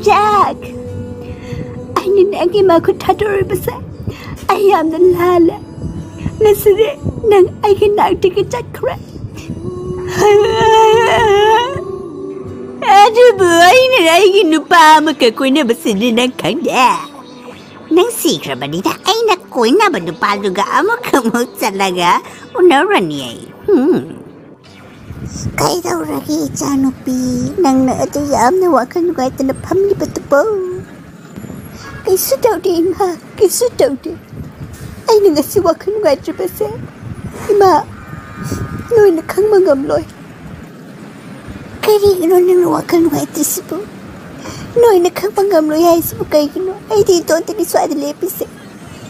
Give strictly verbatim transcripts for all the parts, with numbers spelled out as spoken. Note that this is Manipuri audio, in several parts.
ꯖꯦꯛ, ꯑꯩꯅ ꯅꯪꯒꯤ ꯃꯈꯨꯠ ꯊꯥꯗꯣꯔꯤꯕꯁꯦ ꯑꯩ ꯌꯥꯝꯅ ꯂꯥꯜꯂꯦ꯫ ꯉꯁꯤꯗꯤ ꯅꯪ ꯑꯩꯒꯤ ꯅꯥꯛꯇꯒꯤ ꯆꯠꯈ꯭ꯔꯦ꯫ ꯑꯗꯨꯕꯨ ꯑꯩꯅ ꯑꯩꯒꯤ ꯅꯨꯄꯥ ꯑꯃꯒ ꯀꯣꯏꯅꯕꯁꯤꯗꯤ ꯅꯪ ꯈꯪꯗꯦ꯫ ꯅꯪ ꯁꯤꯈ꯭ꯔꯕꯅꯤꯅ ꯑꯩꯅ ꯀꯣꯏꯅꯕ ꯅꯨꯄꯥꯗꯨꯒ ꯑꯃꯨꯛ ꯑꯃꯨꯛ ꯆꯠꯂꯒ ꯎꯅꯔꯅꯤ ꯑꯩ꯫ ꯍꯨꯝ꯫ ꯀꯩꯗꯧꯔꯒꯦ ꯏꯆꯥꯅꯨꯄꯤ? ꯅꯪꯅ ꯑꯗꯨ ꯌꯥꯝꯅ ꯋꯥꯈꯜ ꯅꯨꯡꯉꯥꯏꯇꯅ ꯐꯝꯂꯤꯕꯗꯨꯕꯣ? ꯀꯩꯁꯨ ꯇꯧꯗꯦ ꯏꯃꯥ, ꯀꯩꯁꯨ ꯇꯧꯗꯦ꯫ ꯑꯩꯅ ꯉꯁꯤ ꯋꯥꯈꯜ ꯅꯨꯡꯉꯥꯏꯇ꯭ꯔꯤꯕꯁꯦ, ꯏꯃꯥ, ꯅꯣꯏꯅ ꯈꯪꯕ ꯉꯝꯂꯣꯏ꯫ ꯀꯔꯤꯒꯤꯅꯣ ꯅꯪꯅ ꯋꯥꯈꯜ ꯅꯨꯡꯉꯥꯏꯇ꯭ꯔꯤꯁꯤꯕꯨ? ꯅꯣꯏꯅ ꯈꯪꯕ ꯉꯝꯂꯣꯏ ꯍꯥꯏꯁꯤꯕꯨ ꯀꯩꯒꯤꯅꯣ? ꯑꯩꯗꯤ ꯏꯇꯣꯝꯇꯅꯤ ꯁ꯭ꯋꯥꯏꯗ ꯂꯦꯞꯄꯤꯁꯦ꯫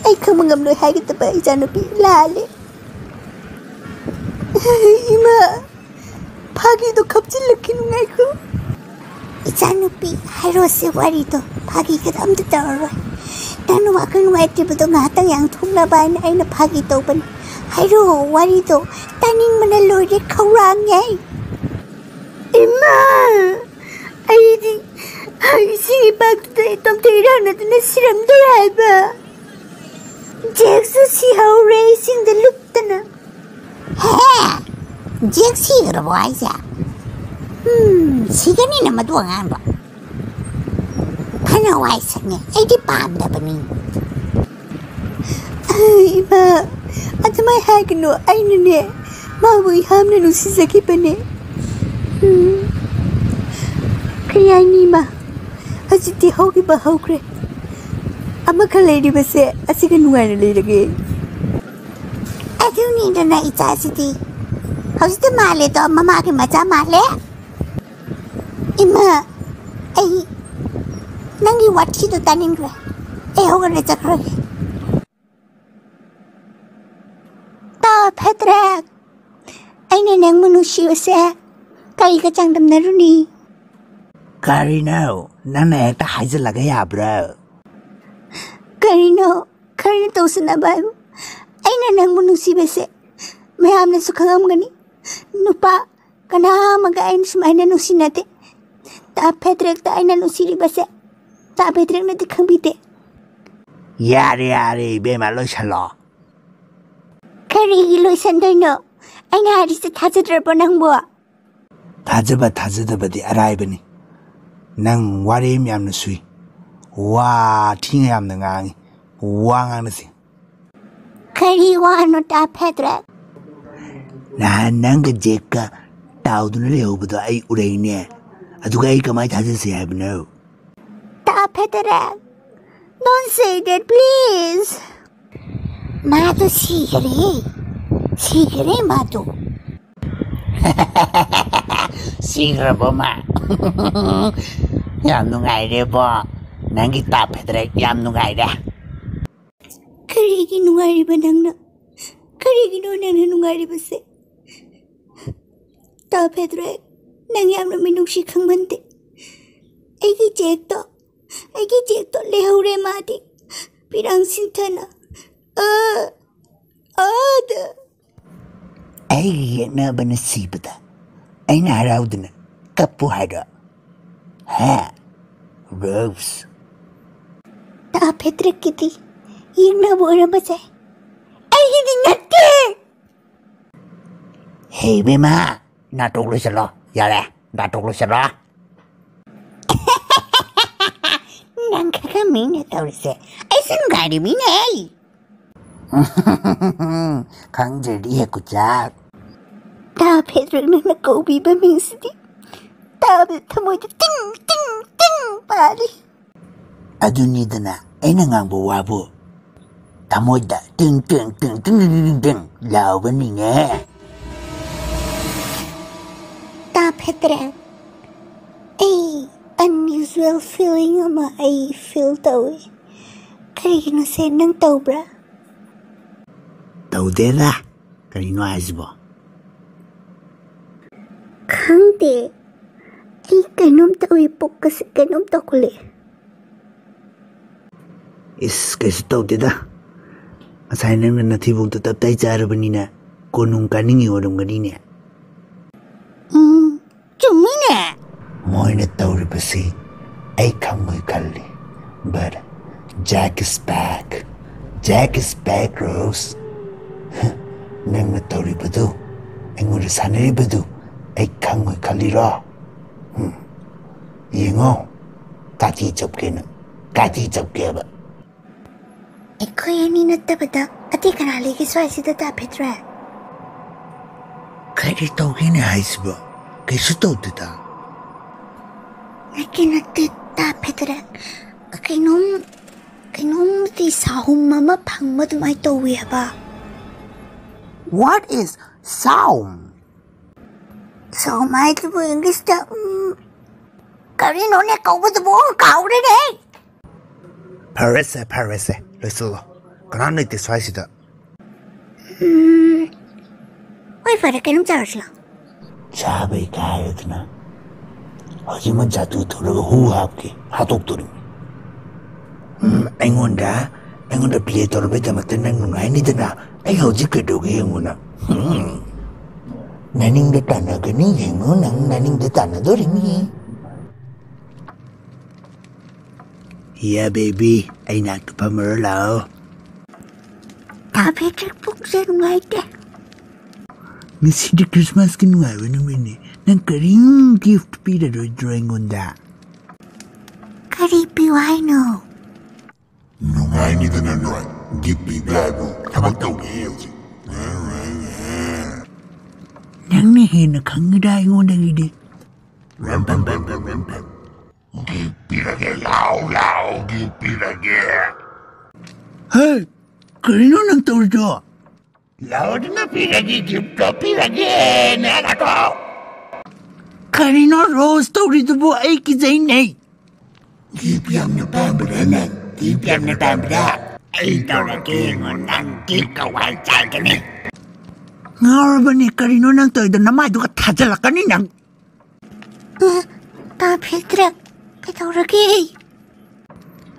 ꯑꯩ ꯈꯪꯕ ꯉꯝꯂꯣꯏ ꯍꯥꯏꯒꯗꯕ ꯏꯆꯥꯅꯨꯄꯤ ꯂꯥꯜꯂꯦ꯫ ꯏꯃꯥ, ꯐꯥꯒꯤꯗꯣ ꯈꯞꯆꯤꯜꯂꯛꯈꯤꯅꯨ, ꯉꯥꯏꯈꯣ꯫ ꯏꯆꯥꯅꯨꯄꯤ, ꯍꯥꯏꯔꯣꯁꯦ ꯋꯥꯔꯤꯗꯣ, ꯐꯥꯒꯤ ꯈꯛꯇ ꯑꯝꯇ ꯇꯧꯔꯔꯣꯏ꯫ ꯅꯪꯅ ꯋꯥꯈꯜ ꯅꯨꯡꯉꯥꯏꯇ꯭ꯔꯤꯕꯗꯣ ꯉꯥꯏꯍꯥꯛꯇꯪ ꯌꯥꯡꯊꯣꯛꯅꯕ ꯍꯥꯏꯅ ꯑꯩꯅ ꯐꯥꯒꯤ ꯇꯧꯕꯅꯤ꯫ ꯍꯥꯏꯔꯣ ꯋꯥꯔꯤꯗꯣ, ꯇꯥꯅꯤꯡꯕꯅ ꯂꯣꯏꯔꯦ ꯈꯧꯔꯥꯡꯉꯦ꯫ ꯏꯃꯥ, ꯑꯩꯗꯤ ꯏꯁꯤꯡ ꯏꯄꯥꯛꯇꯨꯗ ꯏꯇꯣꯝꯇ ꯏꯔꯥꯛꯅꯗꯨꯅ ꯁꯤꯔꯝꯗꯣꯔꯦ ꯍꯥꯏꯕ꯫ ꯖꯦꯛꯁꯨ ꯁꯤꯍꯧꯔꯦ ꯏꯁꯤꯡꯗ ꯂꯨꯞꯇꯅ꯫ ꯍꯦ, ꯖꯦꯛ ꯁꯤꯈ꯭ꯔꯕꯣ ꯍꯥꯏꯁꯦ? ꯎꯝ, ꯁꯤꯒꯅꯤꯅ ꯃꯗꯨ ꯑꯉꯥꯡꯗꯣ꯫ ꯐꯅ ꯋꯥꯏ ꯁꯪꯉꯦ, ꯑꯩꯗꯤ ꯄꯥꯝꯗꯕꯅꯤ꯫ ꯏꯃꯥ, ꯑꯗꯨꯃꯥꯏ ꯍꯥꯏꯒꯅꯨ, ꯑꯩꯅꯅꯦ ꯃꯥꯕꯨ ꯌꯥꯝꯅ ꯅꯨꯡꯁꯤꯖꯈꯤꯕꯅꯦ꯫ ꯎꯝ, ꯀꯔꯤ ꯍꯥꯏꯅꯤ ꯏꯃꯥ, ꯍꯧꯖꯤꯛꯇꯤ ꯍꯧꯈꯤꯕ ꯍꯧꯈ꯭ꯔꯦ꯫ ꯑꯃꯈꯛ ꯂꯩꯔꯤꯕꯁꯦ ꯑꯁꯤꯒ ꯅꯨꯡꯉꯥꯏꯅ ꯂꯩꯔꯒꯦ꯫ ꯑꯗꯨꯅꯤꯗꯅ ꯏꯆꯥꯁꯤꯗꯤ꯫ ꯍꯧꯖꯤꯛꯇꯤ ꯃꯥꯜꯂꯦꯗꯣ, ꯃꯃꯥꯒꯤ ꯃꯆꯥ ꯃꯥꯜꯂꯦ꯫ ꯏꯃꯥ, ꯑꯩ ꯅꯪꯒꯤ ꯋꯥꯊꯤꯗꯣ ꯇꯥꯅꯤꯡꯗ꯭ꯔꯦ꯫ ꯑꯩ ꯍꯧꯒꯠꯂ ꯆꯠꯈ꯭ꯔꯒꯦ꯫ ꯇꯥ ꯐꯠꯇ꯭ꯔꯦ꯫ ꯑꯩꯅ ꯅꯪꯕꯨ ꯅꯨꯡꯁꯤꯕꯁꯦ ꯀꯔꯤꯒ ꯆꯥꯡꯗꯝꯅꯔꯨꯅꯤ? ꯀꯔꯤꯅꯣ? ꯅꯪꯅ ꯍꯦꯛꯇ ꯍꯥꯏꯖꯤꯜꯂꯒ ꯌꯥꯕ꯭ꯔꯣ? ꯀꯔꯤꯅꯣ? ꯈꯔꯅ ꯇꯧꯁꯤꯟꯅꯕ ꯍꯥꯏꯕꯨ? ꯑꯩꯅ ꯅꯪꯕꯨ ꯅꯨꯡꯁꯤꯕꯁꯦ ꯃꯌꯥꯝꯅꯁꯨ ꯈꯪꯉꯝꯒꯅꯤ꯫ ꯅꯨꯄꯥ ꯀꯅꯥ ꯑꯃꯒ ꯑꯩꯅ ꯁꯨꯃꯥꯏꯅ ꯅꯨꯡꯁꯤꯅꯗꯦ꯫ ꯇꯥ ꯐꯦꯗ꯭ꯔꯦꯛꯇ ꯑꯩꯅ ꯅꯨꯡꯁꯤꯔꯤꯕꯁꯦ ꯇꯥ ꯐꯦꯗ꯭ꯔꯦꯛꯅꯗꯤ ꯈꯪꯕꯤꯗꯦ꯫ ꯌꯥꯔꯦ ꯌꯥꯔꯦ ꯏꯕꯦꯝꯃ, ꯂꯣꯏꯁꯜꯂꯣ꯫ ꯀꯔꯤꯒꯤ ꯂꯣꯏꯁꯟꯗꯣꯏꯅꯣ? ꯑꯩꯅ ꯍꯥꯏꯔꯤꯁꯦ ꯊꯥꯖꯗ꯭ꯔꯕꯣ ꯅꯪꯕꯣ? ꯊꯥꯖꯕ ꯊꯥꯖꯗꯕꯗꯤ ꯑꯔꯥꯏꯕꯅꯤ꯫ ꯅꯪ ꯋꯥꯔꯦꯝ ꯌꯥꯝꯅ ꯁꯨꯏ, ꯋꯥ ꯊꯤꯅ ꯌꯥꯝꯅ ꯉꯥꯡꯉꯤ꯫ ꯋꯥ ꯉꯥꯡꯅꯁꯤ꯫ ꯀꯔꯤ ꯋꯥꯅꯣ ꯇꯥ ꯐꯦꯗ꯭ꯔꯦꯛ? ꯅꯍꯥꯟ ꯅꯪꯒ ꯖꯦꯛꯀ ꯇꯥꯎꯗꯨꯅ ꯂꯩꯍꯧꯕꯗꯣ ꯑꯩ ꯎꯔꯛꯏꯅꯦ꯫ ꯑꯗꯨꯒ ꯑꯩ ꯀꯃꯥꯏ ꯊꯥꯖꯁꯤ ꯍꯥꯏꯕꯅꯣ? ꯇꯥ ꯐꯦꯗ꯭ꯔꯦꯛ, don't say that, please. ꯃꯥꯗꯣ ꯁꯤꯈꯔꯦ, ꯁꯤꯈꯔꯦ ꯃꯥꯗꯣ꯫ ꯁꯤꯈ꯭ꯔꯕꯣ ꯃꯥ? ꯌꯥꯝ ꯅꯨꯡꯉꯥꯏꯔꯦꯕꯣ, ꯅꯪꯒꯤ ꯇꯥ ꯐꯦꯗ꯭ꯔꯦꯛ, ꯌꯥꯝ ꯅꯨꯡꯉꯥꯏꯔꯦ꯫ ꯀꯔꯤꯒꯤ ꯅꯨꯡꯉꯥꯏꯔꯤꯕ ꯅꯪꯅ? ꯀꯔꯤꯒꯤꯅꯣ ꯅꯪꯅ ꯅꯨꯡꯉꯥꯏꯔꯤꯕꯁꯦ? ꯇꯥ ꯐꯦꯗ꯭ꯔꯦꯛ, ꯅꯪ ꯌꯥꯝꯅ ꯃꯤꯅꯨꯡꯁꯤ ꯈꯪꯃꯟꯗꯦ꯫ ꯑꯩꯒꯤ ꯖꯦꯛꯇꯣ, ꯑꯩꯒꯤ ꯖꯦꯛꯇꯣ ꯂꯩꯍꯧꯔꯦ ꯃꯥꯗꯤ꯫ ꯄꯤꯔꯥꯡ ꯁꯤꯟꯊꯅ ꯑ, ꯑꯗ꯫ ꯑꯩꯒꯤ ꯌꯦꯛꯅꯕꯅ ꯁꯤꯕꯗ ꯑꯩꯅ ꯍꯔꯥꯎꯗꯅ ꯀꯞꯄꯨ ꯍꯥꯏꯔꯣ? ꯍꯥ? ꯔꯣꯁ꯫ ꯇꯥ ꯐꯦꯗ꯭ꯔꯦꯛꯀꯤꯗꯤ ꯌꯦꯛꯅꯕ ꯑꯣꯏꯔꯝꯕꯁꯦ, ꯑꯩꯒꯤꯗꯤ ꯅꯠꯇꯦ꯫ ꯍꯦ ꯏꯕꯦꯝꯃ, ꯅꯥꯇꯣꯛ ꯂꯣꯏꯁꯤꯜꯂꯣ꯫ ꯌꯥꯔꯦ, ꯅꯥꯇꯣꯛ ꯂꯣꯏꯁꯤꯜꯂꯣ꯫ ꯅꯪ ꯈꯔ ꯃꯤꯅ ꯇꯧꯔꯤꯁꯦ ꯑꯩꯁꯨ ꯅꯨꯡꯉꯥꯏꯔꯤꯃꯤꯅꯦ꯫ ꯈꯪꯗ꯭ꯔꯗꯤ ꯍꯦꯛ ꯀꯨꯆꯥꯛ꯫ ꯇꯥ ꯐꯦꯗ꯭ꯔꯦꯛ, ꯅꯪꯅ ꯀꯧꯕꯤꯕ ꯃꯤꯡꯁꯤꯗꯤ ꯇꯥꯕꯗ ꯊꯃꯣꯏꯗ ꯇꯤꯡ ꯇꯤꯡ ꯇꯤꯡ ꯄꯥꯜꯂꯤ꯫ ꯑꯗꯨꯅꯤꯗꯅ ꯑꯩꯅ ꯉꯥꯡꯕ ꯋꯥꯕꯨ ꯊꯃꯣꯏꯗ ꯇꯤꯡ ꯇꯤꯡ ꯇꯤꯡ ꯇꯤꯡ ꯇꯤꯡ ꯇꯤꯡ ꯇꯤꯡ ꯂꯥꯎꯕꯅꯤꯅꯦ꯫ ꯇꯥ ꯐꯦꯗ꯭ꯔꯦꯛ, ꯑꯩ unusual feeling ꯑꯃ ꯑꯩ feel ꯇꯧꯏ꯫ ꯀꯔꯤꯒꯤꯅꯣꯁꯦ, ꯅꯪ ꯇꯧꯕ꯭ꯔꯥ? ꯇꯧꯗꯦꯗ꯫ ꯀꯔꯤꯅꯣ ꯍꯥꯏꯁꯤꯕꯣ? ꯈꯪꯗꯦ, ꯑꯩ ꯀꯩꯅꯣꯝ ꯇꯧꯏ, ꯄꯨꯛꯀꯁꯦ ꯀꯩꯅꯣꯝ ꯇꯧꯈꯠꯂꯛꯑꯦ꯫ ꯏꯁ, ꯀꯩꯁꯨ ꯇꯧꯗꯦꯗ꯫ ꯉꯁꯥꯏ ꯅꯪꯅ ꯅꯊꯤꯕꯣꯡꯗꯣ ꯇꯞꯇꯥꯏ ꯆꯥꯔꯕꯅꯤꯅ ꯀꯣꯅꯨꯡ ꯀꯥꯅꯤꯡꯉꯤ ꯑꯣꯏꯔꯝꯒꯅꯤꯅꯦ꯫ ꯎꯝ, ꯆꯨꯝꯃꯤꯅꯦ꯫ ꯃꯣꯏꯅ ꯇꯧꯔꯤꯕꯁꯤ ꯑꯩ ꯈꯪꯉꯣꯏ ꯈꯜꯂꯤ, but Jack is back. Jack is back, Rose. ꯅꯪꯅ ꯇꯧꯔꯤꯕꯗꯨ, ꯑꯩꯉꯣꯟꯗ ꯁꯥꯟꯅꯔꯤꯕꯗꯨ ꯑꯩ ꯈꯪꯉꯣꯏ ꯈꯜꯂꯤꯔꯣ? ꯌꯦꯡꯉꯣ, ꯀꯥꯇꯤ ꯆꯞꯀꯦꯅ, ꯀꯥꯇꯤ ꯆꯞꯀꯦꯕ꯫ ꯑꯩꯈꯣꯏ ꯑꯅꯤ ꯅꯠꯇꯕꯗ ꯑꯇꯩ ꯀꯅꯥ ꯂꯩꯒꯦ ꯁ꯭ꯋꯥꯏꯁꯤꯗ, ꯇꯥ ꯐꯦꯗ꯭ꯔꯦ? ꯀꯔꯤ ꯇꯧꯒꯦꯅꯦ ꯍꯥꯏꯁꯤꯕꯣ? ꯀꯩꯁꯨ ꯇꯧꯗꯦꯗ꯫ ꯅꯠꯇꯦ, ꯅꯠꯇꯦ, ꯇꯥ ꯐꯦꯗ꯭ꯔꯦ꯫ ꯀꯩꯅꯣꯝ, ꯀꯩꯅꯣꯝꯗꯤ ꯁꯥꯍꯨꯝ ꯑꯃ ꯐꯪꯕ ꯑꯗꯨꯃꯥꯏꯅ ꯇꯧꯋꯤ ꯍꯥꯏꯕ꯫ What is ꯁꯥꯍꯨꯝ? ꯁꯥꯍꯨꯝ ꯍꯥꯏꯗꯨꯕꯨ ꯏꯪꯂꯤꯁꯇ, ꯎꯝ, ꯀꯔꯤꯅꯣꯅꯦ ꯀꯧꯕꯗꯨꯕꯨ? ꯀꯥꯎꯔꯦꯅꯦ꯫ ꯐꯔꯦꯁꯦ, ꯐꯔꯦꯁꯦ, ꯂꯣꯏꯁꯤꯜꯂꯣ꯫ ꯀꯅꯥꯝ ꯂꯩꯇꯦ ꯁ꯭ꯋꯥꯏꯁꯤꯗ꯫ ꯎꯝ, ꯍꯣꯏ, ꯐꯔꯦ, ꯀꯩꯅꯣꯝ ꯆꯥꯔꯁꯤ ꯂꯥꯎ꯫ ꯆꯥꯕꯩ ꯀꯥꯏꯔꯗꯅ ꯍꯧꯖꯤꯛꯃꯛ ꯖꯥꯗꯨ ꯇꯧꯔꯒ ꯍꯨ ꯍꯥꯞꯀꯦ, ꯍꯥꯠꯇꯣꯛꯇꯣꯔꯤꯃꯤ꯫ ꯎꯝ, ꯑꯩꯉꯣꯟꯗ, ꯑꯩꯉꯣꯟꯗ ꯄ꯭ꯂꯦ ꯇꯧꯔꯕꯩꯗꯃꯛꯇ ꯅꯪ ꯅꯨꯡꯉꯥꯏꯅꯤꯗꯅ꯫ ꯑꯩ ꯍꯧꯖꯤꯛ ꯀꯩꯗꯧꯒꯦ ꯌꯦꯡꯉꯨꯅ꯫ ꯎꯝ꯫ ꯅꯅꯤꯡꯗ ꯇꯥꯟꯅꯒꯅꯤ, ꯌꯦꯡꯉꯨ, ꯅꯪ ꯅꯅꯤꯡꯗ ꯇꯥꯟꯅꯗꯣꯔꯤꯃꯤ꯫ Yeah, baby, ꯑꯩ ꯅꯥꯛꯇ ꯐꯝꯃꯔꯣ ꯂꯥꯛꯑꯣ꯫ ꯇꯥ ꯐꯦꯗ꯭ꯔꯦ, ꯄꯨꯛꯁꯦ ꯅꯨꯡꯉꯥꯏꯇꯦ꯫ ꯉꯁꯤꯗꯤ ꯈ꯭ꯔꯤꯁꯃꯥꯁꯀꯤ ꯅꯨꯡꯉꯥꯏꯕ ꯅꯨꯃꯤꯠꯅꯤ꯫ ꯅꯪ ꯀꯔꯤꯝ ꯒꯤꯐ ꯄꯤꯔꯔꯣꯏꯗ꯭ꯔꯣ ꯑꯩꯉꯣꯟꯗ? ꯀꯔꯤ ꯄꯤꯌꯨ ꯍꯥꯏꯅꯣ? ꯅꯨꯡꯉꯥꯏꯅꯤꯗꯅ ꯅꯣꯏ꯫ ꯒꯤꯐ ꯄꯤꯕ ꯍꯥꯏꯕꯨ ꯊꯕꯛ ꯇꯧꯔꯤ ꯍꯧꯖꯤꯛ꯫ ꯅꯪꯅ ꯍꯦꯟꯅ ꯈꯪꯉꯤꯗ ꯑꯩꯉꯣꯟꯗꯒꯤꯗꯤ꯫ ꯔꯝ ꯄꯝ ꯄꯝ ꯄꯝ ꯔꯝ ꯄꯝ꯫ ꯒꯤꯐ ꯄꯤꯔꯒꯦ, ꯂꯥꯎ, ꯂꯥꯎ, ꯒꯤꯐ ꯄꯤꯔꯒꯦ꯫ ꯍꯦ, ꯀꯔꯤꯅꯣ ꯅꯪ ꯇꯧꯔꯤꯗꯣ? ꯂꯥꯎꯗꯅ ꯄꯤꯔꯒꯦ, ꯒꯤꯐꯇꯣ ꯄꯤꯔꯒꯦ, ꯅꯦ ꯅꯥꯇꯣ꯫ ꯀꯔꯤꯅꯣ ꯔꯣꯁ ꯇꯧꯔꯤꯗꯨꯕꯨ? ꯑꯩ ꯀꯤꯖꯩꯅꯦ꯫ ꯒꯤꯐ ꯌꯥꯝꯅ ꯄꯥꯝꯕ꯭ꯔꯥ ꯅꯪ? ꯒꯤꯐ ꯌꯥꯝꯅ ꯄꯥꯝꯕ꯭ꯔꯥ? ꯑꯩ ꯇꯧꯔꯒꯦ ꯌꯦꯡꯉꯣ, ꯅꯪ ꯒꯤꯐ ꯀꯋꯥꯏ ꯆꯥꯏꯒꯅꯤ꯫ ꯉꯥꯎꯔꯕꯅꯦ, ꯀꯔꯤꯅꯣ ꯅꯪ ꯇꯧꯔꯤꯗꯣ? ꯅꯃꯥꯏꯗꯨꯒ ꯊꯥꯖꯤꯜꯂꯛꯀꯅꯤ ꯅꯪ꯫ ꯑ, ꯇꯥ ꯐꯦꯗ꯭ꯔꯦ, ꯀꯩꯗꯧꯔꯒꯦ?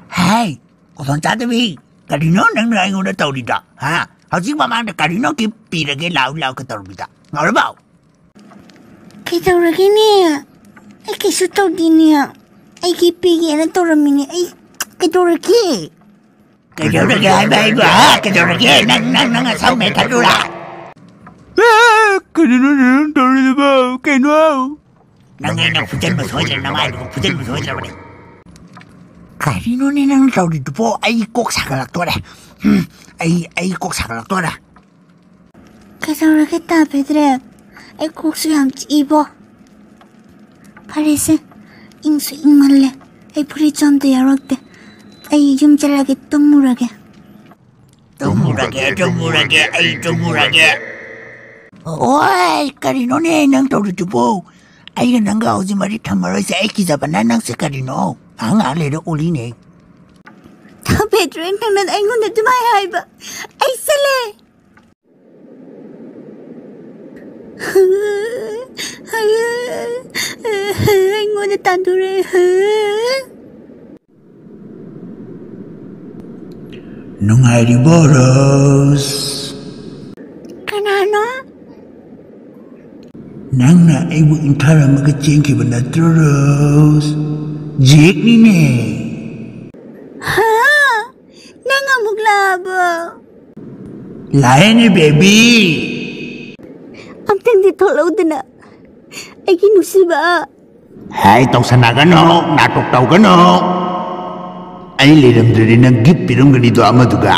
ꯍꯥꯏ, ꯈꯨꯗꯣꯡ ꯆꯥꯗꯕꯤ, ꯀꯔꯤꯅꯣ ꯅꯪꯅ ꯑꯩꯉꯣꯟꯗ ꯇꯧꯔꯤꯗꯣ? ꯍꯥ? ꯍꯧꯖꯤꯛ ꯃꯃꯥꯡꯗ ꯀꯔꯤꯅꯣ ꯒꯤꯐ ꯄꯤꯔꯒꯦ ꯂꯥꯎ ꯂꯥꯎ ꯀꯩꯗꯧꯔꯤꯗꯣ? ꯉꯥꯎꯔꯕꯣ? ꯀꯩꯗꯧꯔꯒꯦꯅꯦ? ꯑꯩ ꯀꯩꯁꯨ ꯇꯧꯗꯦꯅꯦ꯫ ꯑꯩꯒꯤ ꯄꯤꯒꯦꯅ ꯇꯧꯔꯝꯃꯤꯅꯦ꯫ ꯑꯩ ꯀꯩꯗꯧꯔꯒꯦ? ꯀꯩꯗꯧꯔꯒꯦ ꯍꯥꯏꯕ ꯑꯩꯕꯨ, ꯍꯥ? ꯀꯩꯗꯧꯔꯒꯦ? ꯅꯪ, ꯅꯪ, ꯅꯪ ꯑꯁꯝ ꯃꯦꯟ ꯊꯠꯂꯨꯔꯥ? ꯑꯦ, ꯀꯔꯤꯅꯣꯅꯦ ꯅꯪ ꯇꯧꯔꯤꯗꯨꯕꯣ? ꯀꯩꯅꯣ? ꯅꯪ ꯑꯩꯅ ꯐꯨꯖꯟꯕ ꯁꯣꯏꯗ꯭ꯔꯦ, ꯅꯃꯥꯏꯗꯨꯕꯨ ꯐꯨꯖꯟꯕ ꯁꯣꯏꯗ꯭ꯔꯕꯅꯦ꯫ ꯀꯔꯤꯅꯣꯅꯦ ꯅꯪ ꯇꯧꯔꯤꯗꯨꯕꯣ? ꯑꯩ ꯀꯣꯛ ꯁꯥꯒꯠꯂꯛꯇꯣꯔꯦ꯫ ꯎꯝ, ꯑꯩ, ꯑꯩ ꯀꯣꯛ ꯁꯥꯒꯠꯂꯛꯇꯣꯔꯦ꯫ ꯀꯩꯗꯧꯔꯒꯦ ꯇꯥ ꯄꯦꯗ꯭ꯔꯦ? ꯑꯩ ꯀꯣꯛꯁꯨ ꯌꯥꯝ ꯆꯤꯛꯏꯕꯣ꯫ ꯐꯔꯦꯁꯦ, ꯏꯪꯁꯨ ꯏꯪꯃꯜꯂꯦ꯫ ꯑꯩ ꯐꯨꯔꯤꯠꯁꯨ ꯑꯝꯇ ꯌꯥꯎꯔꯛꯇꯦ꯫ ꯑꯩ ꯌꯨꯝ ꯆꯠꯂꯒꯦ, ꯇꯨꯝꯃꯨꯔꯒꯦ꯫ ꯇꯨꯝꯃꯨꯔꯒꯦ, ꯇꯨꯝꯃꯨꯔꯒꯦ, ꯑꯩ ꯇꯨꯝꯃꯨꯔꯒꯦ꯫ ꯑꯣꯏ, ꯀꯔꯤꯅꯣꯅꯦ ꯅꯪ ꯇꯧꯔꯤꯗꯨꯕꯣ? ꯑꯩꯒ ꯅꯪꯒ ꯍꯧꯖꯤꯛ ꯃꯔꯤ ꯊꯝꯃꯔꯣꯏꯁꯦ꯫ ꯑꯩ ꯀꯤꯖꯕꯅ ꯅꯪꯁꯦ ꯀꯔꯤꯅꯣ? ꯉꯥꯏꯍꯥꯛ ꯉꯥꯏꯍꯥꯛ ꯂꯩꯔ ꯑꯣꯜꯂꯤꯅꯦ꯫ ꯇꯥ ꯄꯦꯗ꯭ꯔꯦ, ꯅꯪꯅ ꯑꯩꯉꯣꯟꯗ ꯑꯗꯨꯃꯥꯏ ꯍꯥꯏꯕ? ꯑꯩ ꯆꯠꯂꯦ꯫ ꯑꯩꯉꯣꯟꯗ ꯇꯥꯟꯊꯣꯔꯛꯑꯦ꯫ ꯅꯨꯡꯉꯥꯏꯔꯤꯕꯣ, ꯔꯣꯁ? ꯀꯅꯥꯅꯣ? ꯅꯪꯅ ꯑꯩꯕꯨ ꯏꯟꯊꯔꯝꯃꯒ ꯆꯦꯟꯈꯤꯕ ꯅꯠꯇ꯭ꯔꯣ, ꯔꯣꯁ? ꯖꯦꯛꯅꯤꯅꯦ꯫ ꯍꯥ? ꯅꯪ ꯑꯃꯨꯛ ꯂꯥꯛꯑꯕꯣ? ꯂꯥꯛꯑꯦꯅꯦ, ꯕꯦꯕꯤ꯫ ꯑꯝꯇꯪꯗꯤ ꯊꯣꯛꯂꯛꯎꯗꯅ, ꯑꯩꯒꯤ ꯅꯨꯡꯁꯤꯕ꯫ ꯍꯥꯏ, ꯇꯧꯁꯟꯅꯒꯅꯨ, ꯅꯥꯇꯣꯛ ꯇꯧꯒꯅꯨ꯫ ꯑꯩ ꯂꯩꯔꯝꯗ꯭ꯔꯗꯤ ꯅꯪ ꯒꯤꯐ ꯄꯤꯔꯝꯒꯅꯤꯗꯣ ꯑꯃꯗꯨꯒ꯫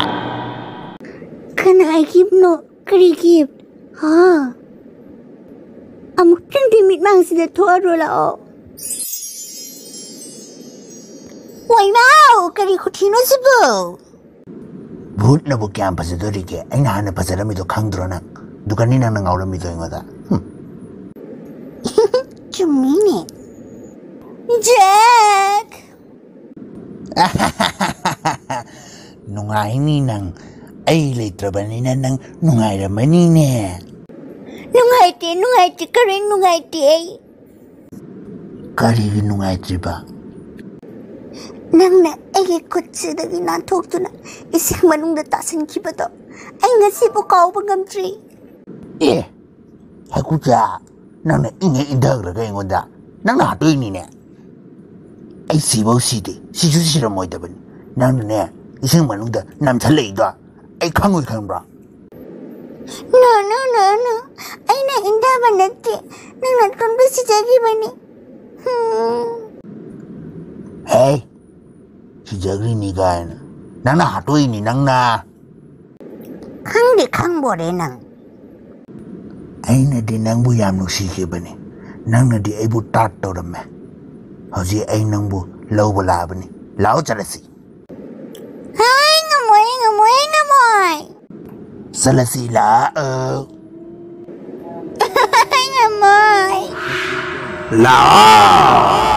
ꯀꯅꯥꯒꯤ ꯒꯤꯐꯅꯣ? ꯀꯔꯤ ꯒꯤꯐ? ꯍꯥ? ꯑꯃꯨꯛꯇꯪꯗꯤ ꯃꯤꯠꯃꯥꯡꯁꯤꯗ ꯊꯣꯛꯑꯔꯣ ꯂꯥꯛꯑꯣ꯫ ꯋꯥꯏꯃꯥꯎ, ꯀꯔꯤ ꯈꯨꯊꯤꯅꯣ ꯁꯤꯕꯨ? ꯚꯨꯠꯅꯕꯨ ꯀꯌꯥꯝ ꯐꯖꯗꯣꯔꯤꯒꯦ? ꯑꯩꯅ ꯍꯥꯟꯅ ꯐꯖꯔꯝꯃꯤꯗꯣ ꯈꯪꯗ꯭ꯔꯣ ꯅꯪ? ꯑꯗꯨꯒꯅꯤ ꯅꯪꯅ ꯉꯥꯎꯔꯝꯃꯤꯗꯣ ꯑꯩꯉꯣꯟꯗ꯫ ꯍꯨꯝ꯫ ꯆꯨꯝꯃꯤꯅꯦ꯫ ꯖꯦꯛ! ꯅꯨꯡꯉꯥꯏꯅꯤ ꯅꯪ꯫ ꯑꯩ ꯂꯩꯇ꯭ꯔꯕꯅꯤꯅ ꯅꯪ ꯅꯨꯡꯉꯥꯏꯔꯝꯃꯅꯤꯅꯦ꯫ ꯅꯨꯡꯉꯥꯏꯇꯦ, ꯅꯨꯡꯉꯥꯏꯇꯦ, ꯀꯔꯤ ꯅꯨꯡꯉꯥꯏꯇꯦ ꯑꯩ? ꯀꯔꯤꯒꯤ ꯅꯨꯡꯉꯥꯏꯇ꯭ꯔꯤꯕ? ꯅꯪꯅ ꯑꯩꯒꯤ ꯈꯨꯠꯁꯤꯗꯒꯤ ꯅꯥꯟꯊꯣꯛꯇꯨꯅ ꯏꯁꯤꯡ ꯃꯅꯨꯡꯗ ꯇꯥꯁꯤꯟꯈꯤꯕꯗꯣ ꯑꯩ ꯉꯁꯤꯕꯨ ꯀꯥꯎꯕ ꯉꯝꯗ꯭ꯔꯤ꯫ ꯑꯦ, ꯍꯩꯀꯨꯆꯥ, ꯅꯪꯅ ꯏꯪ ꯍꯦꯛ ꯏꯟꯊꯈ꯭ꯔꯒ ꯑꯩꯉꯣꯟꯗ ꯅꯪꯅ ꯍꯥꯠꯇꯣꯛꯏꯅꯤꯅꯦ꯫ ꯑꯩ ꯁꯤꯐꯧ ꯁꯤꯗꯦ, ꯁꯤꯁꯨ ꯁꯤꯔꯝꯃꯣꯏꯗꯕꯅꯤ꯫ ꯅꯪꯅꯅꯦ, ꯏꯁꯤꯡ ꯃꯅꯨꯡꯗ ꯅꯝꯁꯤꯜꯂꯛꯏꯗꯣ ꯑꯩ ꯈꯪꯉꯣꯏ ꯈꯪꯕ꯭ꯔꯣ? No, no, no, no. ꯑꯩꯅ ꯏꯟꯗꯕ ꯅꯠꯇꯦ, ꯅꯪ ꯅꯇꯣꯝꯇ ꯁꯤꯖꯈꯤꯕꯅꯤ꯫ ꯍꯨꯝ꯫ ꯍꯦ, ꯁꯤꯖꯈ꯭ꯔꯤꯅꯤ ꯀꯥꯏꯅ꯫ ꯅꯪꯅ ꯍꯥꯠꯇꯣꯛꯏꯅꯤ, ꯅꯪꯅ꯫ ꯈꯪꯗꯦ, ꯈꯪꯕꯣꯔꯦ ꯅꯪ꯫ ꯑꯩꯅꯗꯤ ꯅꯪꯕꯨ ꯌꯥꯝ ꯅꯨꯡꯁꯤꯈꯤꯕꯅꯤ, ꯅꯪꯅꯗꯤ ꯑꯩꯕꯨ ꯇꯥꯠ ꯇꯧꯔꯝꯃꯦ꯫ ꯍꯧꯖꯤꯛ ꯑꯩ ꯅꯪꯕꯨ ꯂꯧꯕ ꯂꯥꯛꯑꯕꯅꯤ꯫ ꯂꯥꯛꯑꯣ, ꯆꯠꯂꯁꯤ꯫ ꯑꯩ ꯉꯝꯃꯣꯏ, ꯑꯩ ꯉꯝꯃꯣꯏ, ꯑꯩ ꯉꯝꯃꯣꯏ꯫ ꯆꯠꯂꯁꯤ, ꯂꯥꯛꯑꯣ꯫ ꯑꯩ ꯉꯝꯃꯣꯏ꯫ ꯂꯥꯛꯑꯣ꯫